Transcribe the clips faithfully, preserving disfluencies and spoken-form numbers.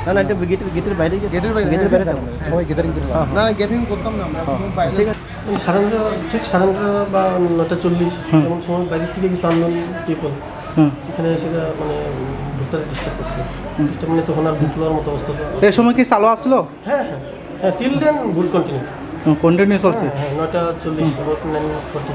না, না, এটা গেটের, গেটের বাইরে গিয়ে, গেটের বাইরে, গেটের বাইরে হ্যাঁ, থাকো। হ্যাঁ, সবাই গেদারিং করে। হ্যাঁ, হ্যাঁ। না, গেটিং করতাম না আমরা, হ্যাঁ, কোনো বাইরে ঠিক আছে। ওই সাড়ে নটা, ঠিক সাড়ে নটা বা নটা চল্লিশ, হ্যাঁ। এমন সময় বাইরে থেকে কিছু আননোন পিপল হুম। এখানে এসে মানে ভোটারে ডিস্টার্ব করছে। হুম। ডিস্টার্ব মানে তখন আর ভোট লওয়ার মতো অবস্থা তো এই সময় কি চালু আসলো? হ্যাঁ, হ্যাঁ, হ্যাঁ, till then ভোট কন্টিনিউ। হুম, কন্টিনিউ চলছে। হ্যাঁ, হ্যাঁ, নয়টা চল্লিশ, হুম। About nine forty।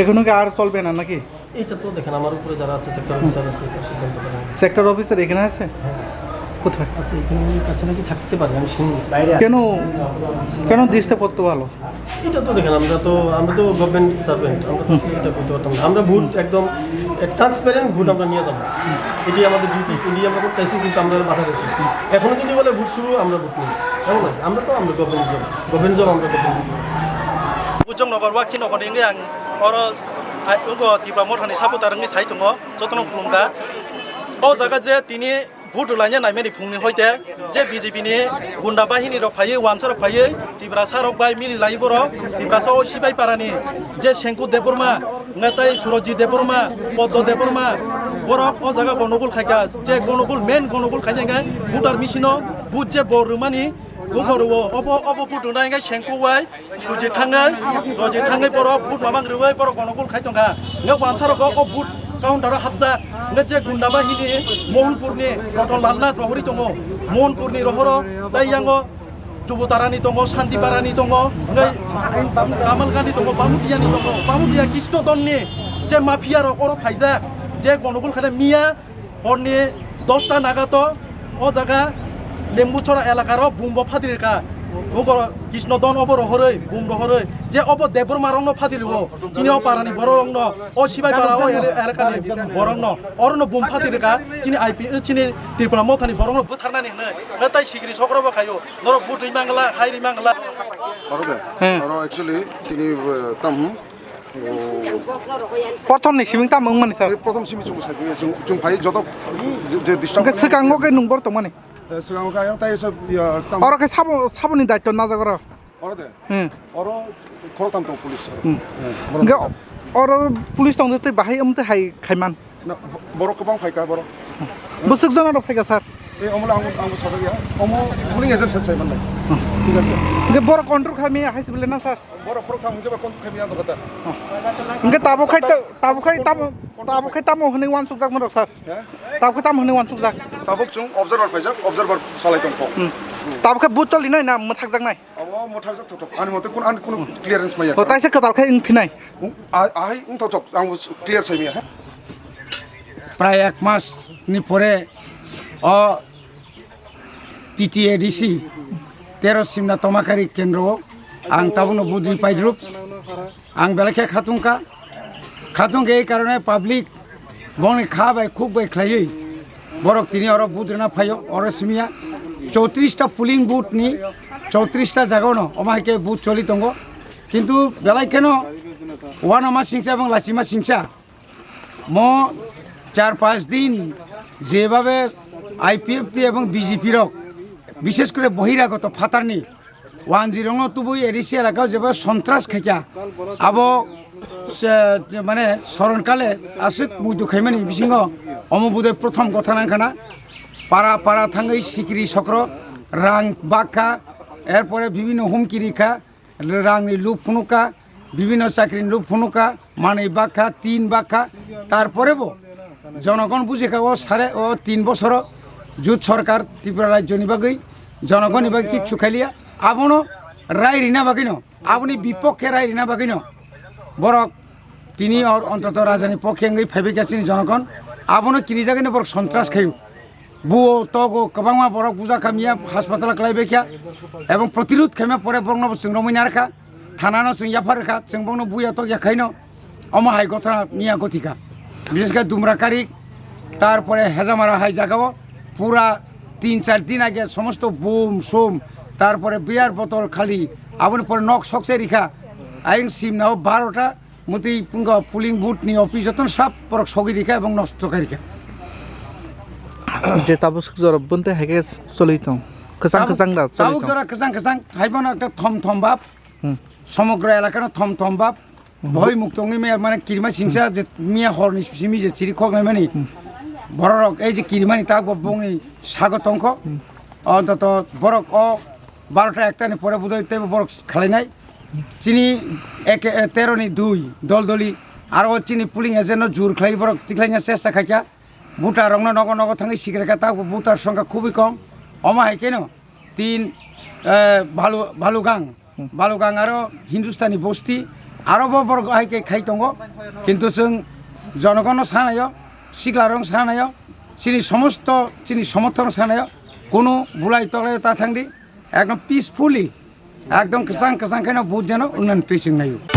এখনো কি আর চলবে না নাকি? এটা তো দেখেন, আমার উপরে যারা আছে, সেক্টর অফিসার আছে, তার সিদ্ধান্ত তারা নেবে। সেক্টর অফিসার এখানে আছে? হ্যাঁ, আছে। কোথায়? আছে, এখানে উনি কাছাকাছি থাকতে পারে, আমি শুনি। কেন, কেন দিস্তে করতে ভালো? এটা তো দেখেন, আমরা তো, আমরা তো গভর্নমেন্ট সার্ভেন্ট, আমরা তো আসলে এটা করতে পারতাম না। আমরা ভোট একদম ট্রান্সপারেন্ট ভোট আমরা নিয়ে যাবো, এটি আমাদের ডিউটি, এটি আমরা করতে আসি, কিন্তু আমরা বাধা দিচ্ছি। এখনো যদি বলে ভোট শুরু, আমরা ভোট নেব, এমন না। আমরা তো, আমরা গভর্নমেন্ট জব, গভর্নমেন্ট জব আমরা government. Bujong nokor wa khino kono wngwi ang oro ai, wngkha Tipra Mothani supporter wngwi sai tongo, jotono khulumkha. O jaga je tini vote rwlaina naimani phungni hoite je B J P ni gunda bahini rok phaiwi, wansa rok phaiwi, Tiprasa rok bai mili lai borok, Tiprasa o Sibai Parani je Sengku Debbarma, wngkha tei Surojit Debbarma, Poddo Debbarma, borok o jaga gonogul khaikha, je gonogul, main gonogul khaina hwnkhe voter machine o vote je bo rwmani, Buphar o obo, obo buthung na hwnkhe Sengkuk bai suji thangwi, suji thangwi borok buth mamang rwui borok gonokul khai tongkha. Hwnkhe wansa rok o buth counter o hapjak. Hwnkhe je gunda bahini Mohanpur ni Ratan Lal Nath rohorwi tongo. Mohanpur ni rohoro tei yango Chubutara ni tongo, Santipara ni tongo, hwnkhe Kamal Gandhi tongo, Bamutia ni tongo. Bamutia Krishna Don ni je mafia rok oro phaijak, je gonokul khaina miya Horni dosta naga to o jaga Lembuchora elakaro bumbo phatri rwkha. Ugo Krishna Don obo rohorwi, bum rohorwi. Je obo Debbarma rokno phatri rwo. Chini o parani borok rokno, o Sibai para o ere-, erakani borokno. Orono bum phatri rwkha. Chini I P, chini Tripura Mothani borokno butharnani hwnwi. Nw tai sikri sokro bo khaio. Norok butwi mangla, khairi mangla. Oro de? He. Oro actually chini, uh, tam Prothom ni simi tamo wngmani sir? Ei, prothom simi chwng sai, chwng, chwng phai joto je, je disturb. Hwnkhe swkango khe nwng bor tongmani? Eh, swkango khe ayang tai sab, ya, tam. Oro khe sabo, saboni daityo najak oro? Oro de? Hmm. Oro khoroktham tong police. Hmm. Eh, borok. Hwnkhe oro police tong tei bahai wng tei hai khaiman? Na, borok kwbang phaikha borok. Bwswk jona rok phaikha sir? Eh, omo le ang, ang sajak ya. Omo polling agent sai, sai manlai. Hmm. Thik ase. Hwnkhe borok control khaimaya hai se bole na sir? Borok khoroktham hwnkhe ba control khaimaya ang dokha ta. Hwnkhe tabuk khai ta-, tabuk khai tamo, tabuk khai tamo hwnwi uansukjak manrok sir? He? Tabuk khai tamo hwnwi uansukjak? Tabuk chwng observer phaijak, observer salai tongkho. Hmm. Tabuk khai vote cholinai na mwthakjaknai? Abo mwthakjak thok thok. Ani mote kun, ani kunu clearance maya. O taisa kwtal khai wng phinai? Wng, a-, ahai wng thok thok. Ang clear sai maya, he? Prai ek mas ni pore o T T A D C tero Simna Tomakari kendro o ang tabukno budri paidrup. Ang belai khe khatungkha. Khatung khe ei karone public bongni kha bai khuk bai khlaiwi borok tini oro budrina phaio, oro simiya chowtris ta polling booth ni chowtris ta jaga ono omo hai khe booth choli tongo. Kintu belai kheno uanama singsa ebong lachima singsa. Mo char panch din jebhabe I P F T ebong B J P rok, bishesh kore bohiragoto phatarni wanjirokno tubui A D C elakao jeba sontras khaikha, abo se, mane soronkale aswk muitu khaimani bisingo omo budai prothom gotha nangkhana. Para para thangwi sikri sokro rang bakha, erpore bibhinno humki rikha, rangni lub phunukha, bibhinno chakrini lub phunukha, manwi bakha, tin bakha, tarpore bo jonogon bujikha o sare o tin bosoro jut sorkar Tripura rajyoni bagwi, jonogonni bagwi kichu khailiya, abono rai rina bagwino, aboni bipokhe rai rina bagwino borok tini or ontoto rajani pokhe wngwi phaibaikha chini jonogon, abono kinijagwino borok sontras khaio. Buo togo kwbangma borok bujakha miya, haspatalo kwlaibaikha, ebong protirud khaima pore borokno bo chwng romwi narwkha, thanano chwng yaphar rwkha, chwng bongno buya tokya khaino omo hai gotha miya gothikha. Bishesh khe Dumrakari, tarpore Hejamara hai jagao pura tin char din age somosto bum sum, tarpore beer bottle khali, aboni pore nok sokse rikha, ayang simnao barota, Mutwi pungka polling booth ni office jotono sab borok sogwi rikha ebong nosto khairikha. Je tabuk jora bonte haikhe choli tong. Kwchang kwchang da choli tong. Tabuk jora kwchang kwchang haibono ekta thom thom bab. Hmm. Somogro elakano thom thom bab. Hmm. Bhoi mukto wngwi maya mane kirima singsa je miya horni simi je chiri khok naimani. Hmm. Bororok ei je kirimani tabuk bongni sago tongkho. Hmm. Ontoto borok o barota ekta ni pore budai teibo borok khwlainai. Chini ek, eh, tero ni dui dol doli aro chini polling agent no jur khlai borok tikhlaina chesta khaikha. Voter rokno nogo nogo thangwi sikre kha, tabuk voter songkha khubui kom. Omo hai kheno tin, eh, Balu-, Balugang, Balugang aro Hindustani bosti aro bo borok hai khe khai tongo. Kintu chwng jonogono sanayo, siklarong sanayo, chini somosto chini somorthon sanayo, kunu bulai toklai ta thangdi, ekdom peacefully, ekdom kwchang kwchang kheno vote jeno wngnani twi chwng naio.